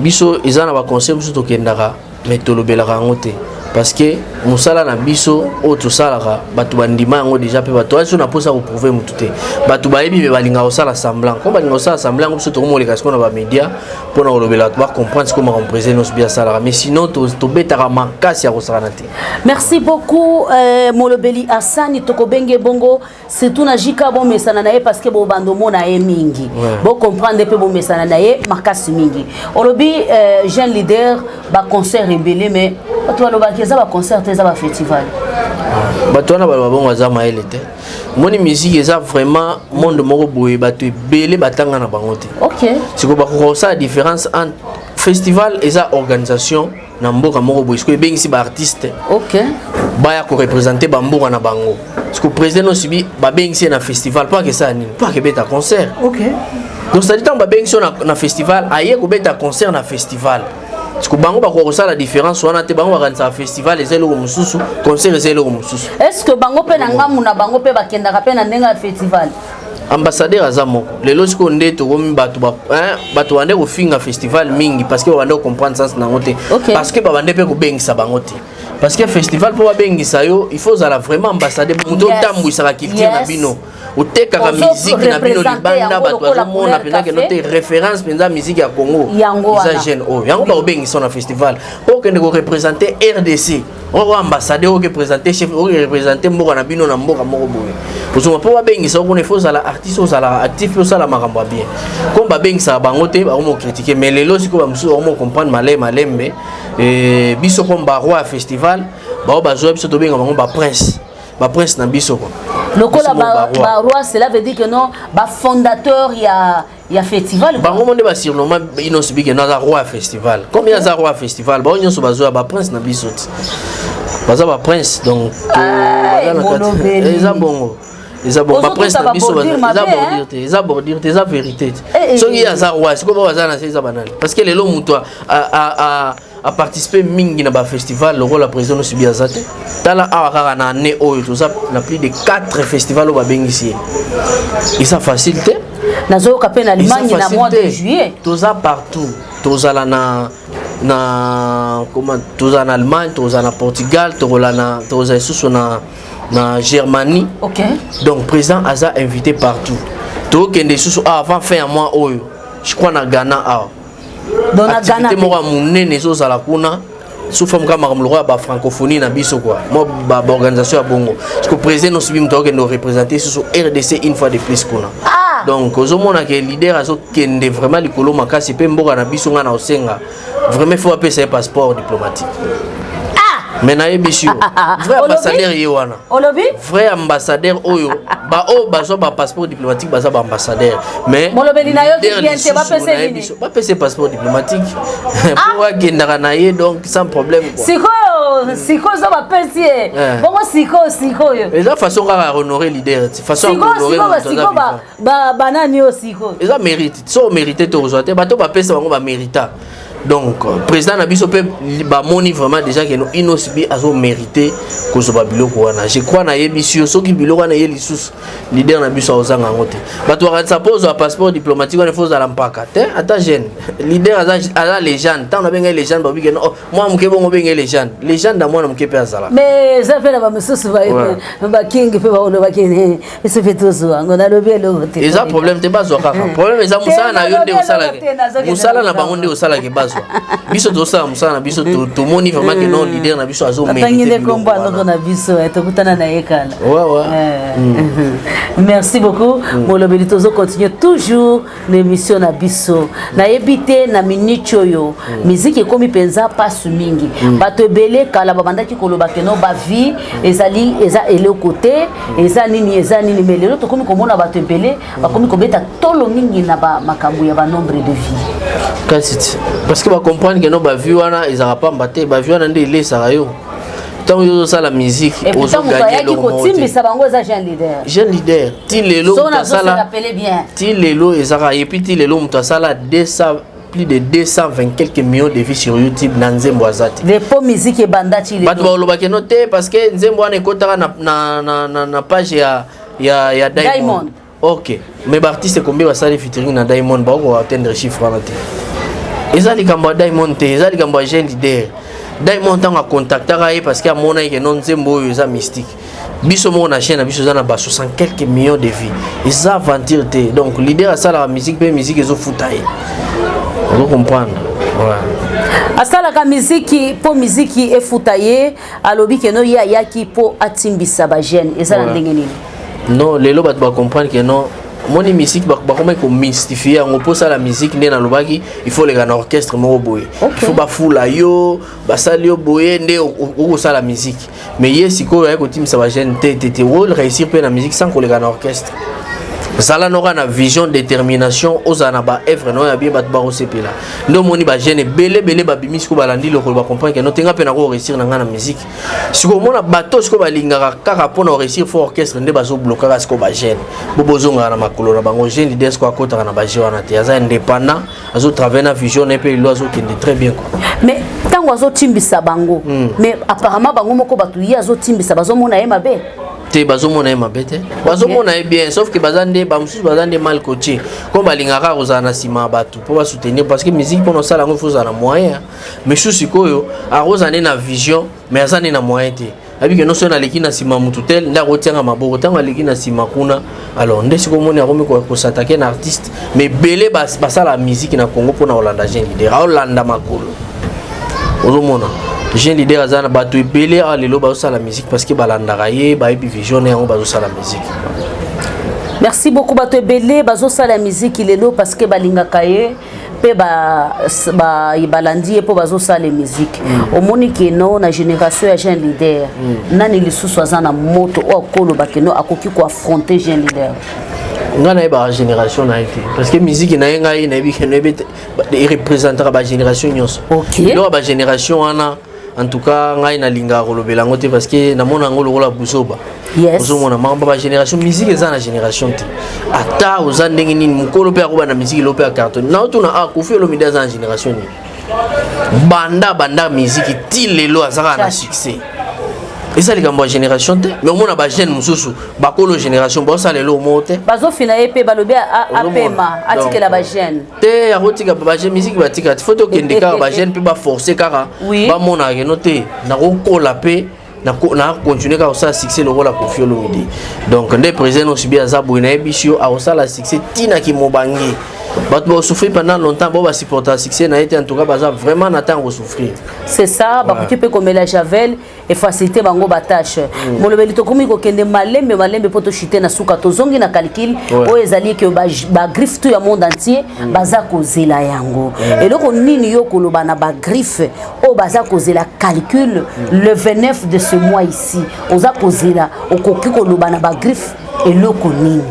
biso. Eza na baconcert mosusu tokendaka, mais tolobelaka yango te parce que Mosala na biso oyo tosalaka, bato bandima yango déjà, mpe bato wana so na mposa koprouver motu te. Bato bayebi, me balingaka kosala semblant. Comme balingaka kosala semblant yango, biso tokomoleka sikoyo na bamédia mpona kolobela bato bacomprendre sikoyo makambo président nyonso bi asalaka. Mais sinon tobetaka makasi ya kosakana te. Merci beaucoup, Molobeli Asani. Tokobenge bongo surtout na jika bomesana na ye, parce que bobanda omona ye mingi. Bocomprendre mpe bomesana na ye makasi mingi. Olobi jeune leader, baconcert ebele, mais bato balobaki eza baconcert te, eza bafestival. Bato wana baloba bongo aza mayele te. Moni, musique eza vraiment monde moko boye, bato ebele batanga na bango te. Sikoyo bakoka kosala différence entre festival, eza organisation na mboka moko boye, sikoyo ebengisi baartiste baya koreprésenter bamboka na bango. Sikoyo président Innoss'B, babengisi ye na festival mpo akesala nini? Mpo akebeta concert. Donc c'est-à-dire, ntango babengisi yo na festival, aye kobeta concert na festival. Siko bango bakoka kosala différence wana te. Bango bakanisaka festival eza eloko mosusu, concert eza eloko mosusu. Est ce que bango mpe na ngambu na bango mpe bakendaka mpe na ndenge ya festival? Ambassadeur aza moko. Lelo sikoyo nde tokomi bato bato bande kofinga festival mingi, parce que babande kocomprendre sens nango te. Parce que babande mpe kobengisa bango te, parce que festival, mpo babengisa yo, il faut ozala vraiment ambassadeur, moto otambwisaka culture na bino, otekaka musique na bino libanda, bato bazomona mpenza keno te référence mpenza musique ya Congo eza jeune oyo. Yango bakobengisa na festival mpo okende koreprésenter RDC, oko ambassadeur, oke présenter chef, oke représenter mboka na bino na mboka moko boye. Ozonga mpo babengisa kuna, il faut ozala artiste, ozala actif mpe osala makambo ya bien. Comme babengisaka bango te, bakomo critiquer. Mais lelo sikoyo bamosusu bakomo comprendre malembe malembe. Biso comme baroi ya festival, bao bazwa biso, tobenga bango baprince, baprince na biso quoi. Lokola baroi, cela veut dire que non, bafondateur ya festival. Bango mo nde basurnommer Innoss'B ke no aza roi ya festival. Comme ye aza roi ya festival, bango nyonso bazwa baprince na biso ti baza baprince. Donc eza bongo, eza bon, baprince na biso. Eza bordure te, eza bordure te, eza vérité te. Soki ye aza roi, sikoyo bao baza na se eza banani? Parce que lelo moto aparticipe mingi na bafestival lokola président Innoss'B aza te. Tala awa, kaka na année oyo toza na plus de 4 festival oyo babengisi ye. Eza facile te. Nazoyoka mpe na Allemagne na mois de juillet. Toza partout, tozala na comment, tozala na Allemagne, tozala na Portugal, tokola na, tozala lisusu na Germanie. Donc président aza invité partout. Tokende lisusu awa avant fin ya mois oyo, je crois na Ghana awa, activité moko ya monene ezozala kuna sous forme kaka makambo lokola bafrancophonie na biso quoi, mo baorganisation ya bongo. Parce que président Innoss'B, moto akokende représenter susu RDC une fois de plus kuna. Donc ozomona ke leader azokende vraiment likolo makasi. Mpe mboka na biso, ngai na osenga vraiment, faut bapesa ye passeport diplomatique. Mais nayebisi yo, vrai ambassadeur ye wana. Olobi? Vrai ambassadeur oyo, baoyo bazwa bapasseport diplomatique baza baambassadeur, mais Molobeli na yo bien te, bapesa nini? Bapesa passeport diplomatique po akendaka na ye, donc sans problème quoi. Sikoyo, sikoyo so bapesi ye bongo, sikoyo, sikoyo Eza façon kaka ya honorer leader, façon ya honorer. Sikoyo banani oyo sikoyo? Eza mérite. So omérite te, ozwa te. Bato bapesa bango bamérita. Donc président na biso mpe bamoni vraiment déjà ke Innoss'B azomérite kozwa biloko wana. Je crois, nayebisi yo, soki biloko wana ye lisusu, leader na biso akozanga yango te. Bato bakanisa mpo ozwa passeport diplomatique wana, faut ozala mpaka te, ata jeune leader aza légende. Ntango nabengai légende, babike no mwana moke bongo, obenge légende, légende ya mwana moke mpe azala. Mais eza mpe na bamosusu bakingi mpe balobaki biso mpe tozwa yango. Nalobi eloko te. Eza problème te, bazwa kaka. Problème eza mosala na yo nde osalaka, mosala na bango nde osalaka, bazwa. Biso tozosala mosala na biso, tomoni vraiment ke non, leader na biso azotangi nde kombo anoko na biso, tokutana na ye kala. Merci beaucoup, Molobeli. Tozocontinue toujours na émission na biso. Nayebi te, na minute oyo musique ekomi mpenza mpasu mingi. Bato ebele kala babandaki koloba keno bavie ezali eza eloko te, eza nini, eza nini. Mais lelo tokomi komona bato ebele bakomi kobeta tolo mingi na makambo ya banombre de vues. Kasi ti parce que bacomprendre ke no, bavie wana ezalaka pamba te. Bavie wana nde elesaka yo ntango yo ozosala musique. Ozoyaki kotimbisa bango eza jeune leader. Jeune leader ti lelo moto asala, ti lelo ezaka. Et puis ti lelo moto asala 200, plus de 220 quelques millions de vues sur YouTube na nzembo aza te. Depo musique ebanda ti. Bato balobaki no te, parce que nzembo wana ekotaka na page ya Diamond. Diamond. Ok, mais baartiste combien basali featuring na Diamond bakoka atteindre chiffre wana te? Eza likambo ya Diamond te, eza likambo ya jeune leader. Diamond ntango acontactaka ye parce que amonaki ke no, nzembo oyo eza mystique. Biso moko na chaîne na biso eza na ba 60 quelques millions de vues, eza aventure te. Donc leader asalaka musique mpe musique ezofuta ye, ozo comprendre, ouais. Asalaka miziki mpo miziki efuta ye. Alobi ke no, ye ayaki mpo atimbisa bajeune. Eza na ndenge nini? Non, lelo bato bacomprendre ke non, omoni, musique bakomaki komystifie yango. Mpo osala musique, nde nalobaki, il faut oleka na orchestre moko boye, il faut bafula yo, basali yo boye nde okosala musique. Mais ye sikoyo aye kotimisa bajeune te te te. Réussir mpe na musique sans koleka na orchestre. Zala noka na vision, détermination, ozala na baœuvre na oyo ya bien, bato bakosepela. Nde omoni bajeune ebele ebele babimi sikoyo, balandi lokolo, bacomprendre ke no te, nga mpe nako réussir na ngai na musique. Sikoyo omona bato sikoyo balingaka kaka mpona réussir faut orchestre, nde bazoblokaka sikoyo bajeune bo bozongaka na makolo na bango. Jeune leader sikoyo akotaka na baje wana te, aza indépendant, azotravaille na vision na ye mpe lelo azokende très bien quoi. Mais ntango azotimbisa bango, mais apparemment bango moko bato ye azotimbisa bazomona ye mabe. Te, bazomona ye mabe te, bazomona ye bien, sauf que baza nde bamosusu baza nde mal coaché, comme balingaka kaka kozala na nsima ya bato mpo basoutenir, parce que musique, mpona osala yango, il faut ozala na moyen. Mais su sikoyo akozala nde na vision, mais aza nde na moyen te. Abi ke nyonso naleki na nsima mutu tel nde akotianga maboko. Ntango aleki na nsima kuna, alors nde sikoyo omoni akomi kos'attaquer na artiste. Mais ebele basala musique na Congo mpona kolanda jeune leader, aolanda makolo. Ozomona jeune leader aza na bato ebele awa lelo bazosala musique parce que balandaka ye, bayebi vision na yango, bazosala musique. Merci beaucoup. Bato ebele bazosala miziki lelo parce que balingaka ye mpe balandi ye mpo bazosala miziki. Omoni ke no, na génération ya jeune leader, nani lisusu aza na moto oyo akoloba ke no, akoki koaffronter jeune leader? Ngai nayebaka génération na ye te, parce que musique na ye, ngai nayebi ke noyebi ereprésentaka bagénération nyonso. Biloko ya bagénération wana, en tout cas ngai nalingaka kolobela yango te, parce que namona yango lokola buzoba. Ozomona makambo ya bagénération, musique eza na génération te. Ata oza ndenge nini, mokolo mpe akoba na musique elo mpe ya carton. Naotuna a Kofi Olomide aza na génération nini? Banda banda musique ti lelo aza kaka na succès. Eza likambo ya génération te. Mais omona bajeune mosusu bakolo génération baosala eloko moko te. Bazofina ye mpe balobi apema, atikela bajeune. Te, akotika bajeune musique, batika te. Faut tokende kaka bajeune mpe baforce kaka. Bamonaka keno te, nakokola mpe na continue kaka kosala succès lokola Kofi Olomide. Donc nde président Osibi aza boye, nayebi si yo akosala succès ntinaki mobange. Bato bakosouffrir pendant longtemps bo basupporta succès na ye te. En tout cas baza vraiment na ntango kosouffrir. C'est ça, bakoki mpe komela javel efacilité bango batâche. Molobeli, tokomi kokende malembe malembe mpo toshite na suka. Tozongi na calcul oyo ezali ke bagriffe tout ya monde entier baza kozela yango. Eloko nini yo koloba na bagriffe oyo baza kozela calcul le 29 de ce mois ici? Oza kozela, okoki koloba na bagriffe eloko nini?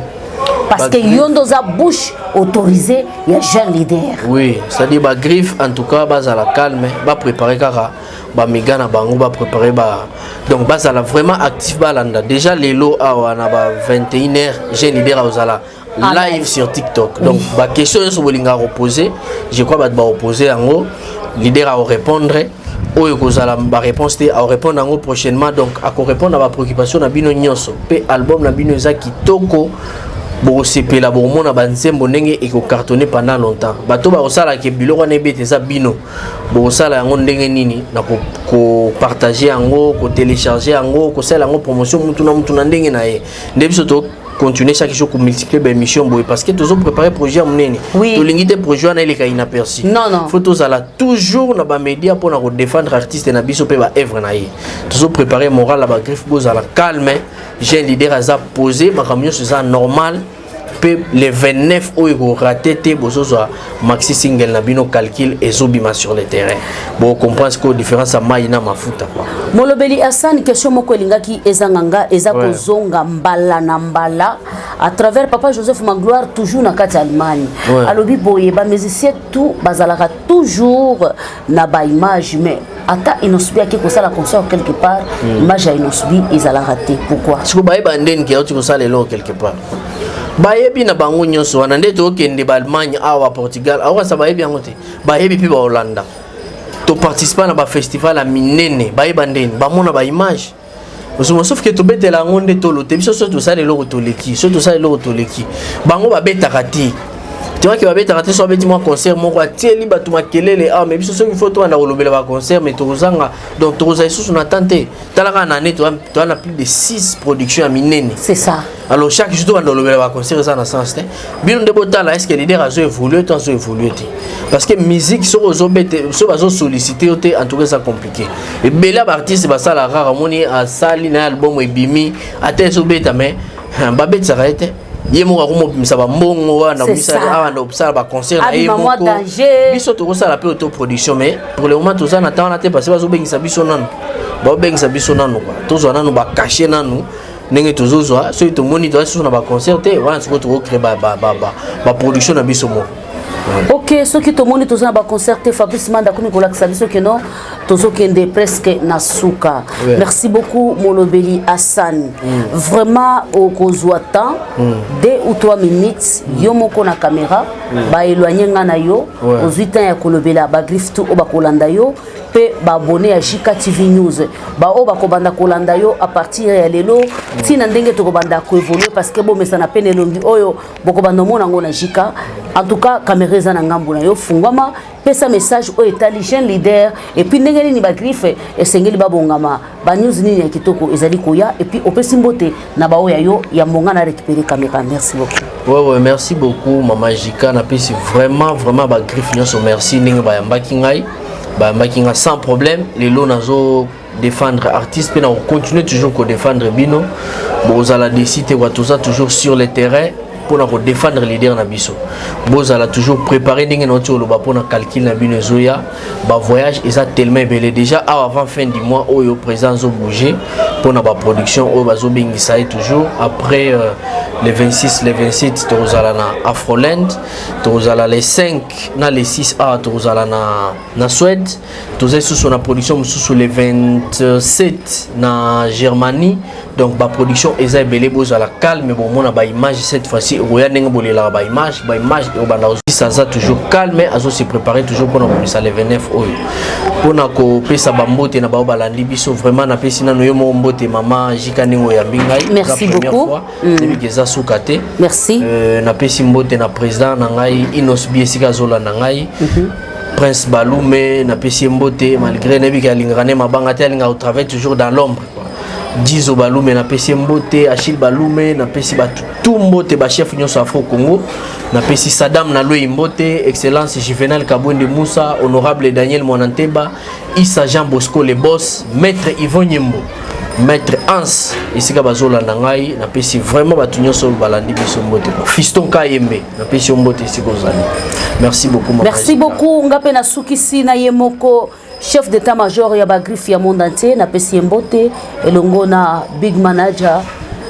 Parce que yo nde oza bouche autorisée ya jeune leader. Oui, c'est-à-dire bagriffe, en tout cas bazala calme, bapréparé kaka bamiga na bango, bapréparé ba, donc bazala vraiment actif, balanda déjà lelo awa na ba 21 heures, jeune leader aozala live sur TikTok. Donc baquestion nyonso bolingaka kopose, je crois bato baopose yango, leader akorépondre. Oyo kozala baréponse te, akorépondre yango prochainement. Donc akorépondre na bapréoccupation na bino nyonso. Mpe album na bino eza kitoko, bokosepela, bokomona banzembo ndenge ekocartonne pendant longtemps. Bato bakosalaka biloko wana ebete, eza bino bokosala yango ndenge nini na kopartage yango, kotélécharge yango, kosala yango promotion, mutu na mutu na ndenge na ye. Nde biso to continuer chaque jour komultiplier baémission boye, parce que tozo préparer projet ya monene. Tolingi te projet wana eleka inaperçu. Non, non. Faut tozala toujours na bamédia mpona kodéfendre artiste na biso mpe baœuvre na ye. Tozo préparer moral na bagriffe, bozala calme, jeune leader aza posé, makambo nyonso eza normal. Mpe le 29 oyo ekorater te, bozozwa maxi single na bino Calcul, ezobima sur le terrain. Bocomprendre sikoyo différence ya mai na mafuta quoi. Molobeli Hassan, question moko elingaki ezanga nga eza kozonga mbala na mbala à travers papa Joseph Magloire, toujours na kati ya Allemagne. Alobi boye, bamusicien tout bazalaka toujours na baimage, mais ata Innoss'B ake kosala concert quelque part, image ya Innoss'B ezalaka te. Pourquoi? Siko bayeba ndeni ke auti kosala eloko quelque part, bayebi na bango nyonso wana. Nde tokende baAllemagne awa, Portugal awasa, bayebi yango te, bayebi mpe baholanda. Toparticipa na bafestival ya minene, bayeba ndeni, bamona baimage ozoma. Sauf ke tobetela yango nde tolo te. Biso so tosala eloko, toleki. So tosala eloko, toleki. Bango babetaka te. Tiwaki babetaka te. So abeti mwa concert moko, atieli bato makelele awa. Mais biso, soki faut tobanda kolobela baconcert, mais tokozanga. Donc tokozala lisusu na temps te. Tala kaka na année, toza na plus de 6 production ya minene. C'est ça. Alors chaque jour tobanda kolobela baconcert, eza na sens te. Bino nde botala, est ce que leader azo évolue to azo évolue te? Parce que musique, soki ozobete, soki bazosollicite yo te, en tout cas eza compliqué. Ebele ya baartiste basala kaka, omoni asali na ye album, ebimi, ata ezobeta, mais babetisaka ye te. Ye moko akomobimisa bambongo wana awa na kosala baconcert na ye moko. Biso tokosala mpe autoproduction, mais pour le moment toza na temps wana te, parce que bazobengisa biso nanu, baobengisa biso nanu kua, tozwa nanu bacachet nanu ndenge tozozwa. Soki tomoni toza susu na baconcert te wana, sikoyo tokocrée baproduction na biso moko. Ok, soki tomoni toza na baconcert te, Fabrice Manda akomi kolakisa biso keno tozokende presque na suka. Merci beaucoup, Molobeli Hassan. Vraiment, okozwa temps 2 ou 3 minutes, yo moko na caméra, baéloigne nga na yo. Ozwi temps ya kolobela bagriffe tu oyo bakolanda yo mpe baabonné ya JK TV News, baoyo bakobanda kolanda yo à partir ya lelo ntina ndenge tokobanda koévolue, parce que bomesana mpe na elongi oyo bokobanda omona yango na JK. En tout cas, caméra eza na ngambu na yo, fungwama, pesa message oyo etali jeune leader, et puis ndenge nini bagriffe esengeli babongama, banews nini ya kitoko ezali koya, et puis opesi mbote na baoyo ya yo ya mbonga na récupérer caméra. Merci beaucoup. Ouais, merci beaucoup, Mama Jika. Napesi vraiment, vraiment bagriffe nyonso merci ndenge bayambaki ngai, bayambaki ngai sans problème. Lelo nazo défendre artiste mpe na kocontinue toujours kodéfendre bino. Bozala déçus te kwa, toza toujours sur le terrain mpona kodéfendre leader na biso. Bozala toujours préparé ndenge nauti koloba mpona calcul na bino ezoya. Bavoyage eza tellement ebele déjà awa. Avant fin du mois oyo, président azobouge mpona baproduction oyo bazobengisa ye toujours. Après le 26, le 27, tokozala na Afroland, tokozala le 5 na le 6 awa, tokozala na Suède. Toza lisusu na production mosusu le 27 na Germanie. Donc baproduction eza ebele, bozala calme, bomona baimage. Cette fois-ci ekoya ndenge bolelaka baimage, baimage ekobanda. Aza toujours calme, azose préparer toujours mpona komisa le 29 oyo. Mpona kopesa bambote na bao balandi biso, vraiment napesi nano yo moko mbote, Mama Jika, ndenge oyambi ngai. Merci beaucoup. Nayebiki eza suka te. Merci. Napesi mbote na président na ngai Inos Bi, esika azolanda ngai. Prince Balume, napesi ye mbote, malgré nayebiki alingaka ne mabanga te, alingaka kotravaille toujours dans l'ombre. Dizo Balume, napesi ye mbote. Achille Balume, napesi bato tu mbote, bachef nyonso Afro Congo. Napesi Sadam Nalwei mbote, Excellence Juvenal Kabwende Musa, Honorable Daniel Mwananteba, Isa Jean Bosco le boss, Maître Yvon Nyembo, Maître Hans, esika bazolanda ngai. Napesi vraiment bato nyonso oyo balandi biso mbote. Fiston Kayembe, napesi yo mbote esika ozali. Merci beaucoup, Mama Merci Jika. beaucoup. Nga mpe nasukisi na ye moko, chef d'état major ya bagriffe ya monde entier. Napesi ye mbote elongo na big manager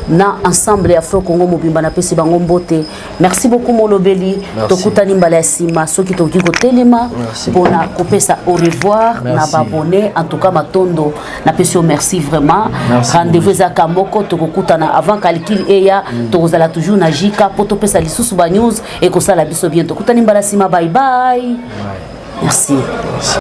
na ensemble ya Afro Congo mobimba, napesi bango mbote. Merci beaucoup, Molobeli. Merci. Tokutani mbala ya nsima soki tokoki kotelema Merci. mpona kopesa au revoir na Merci. baabonné. En tout cas, matondo, napesi yo merci vraiment. Merci. Rendez-vous ezaka moko, tokokutana avant calcul eya. Tokozala toujours na Jika mpo topesa lisusu banews ekosala biso bien. Tokutani mbala nsima, bye bye, merci. Merci.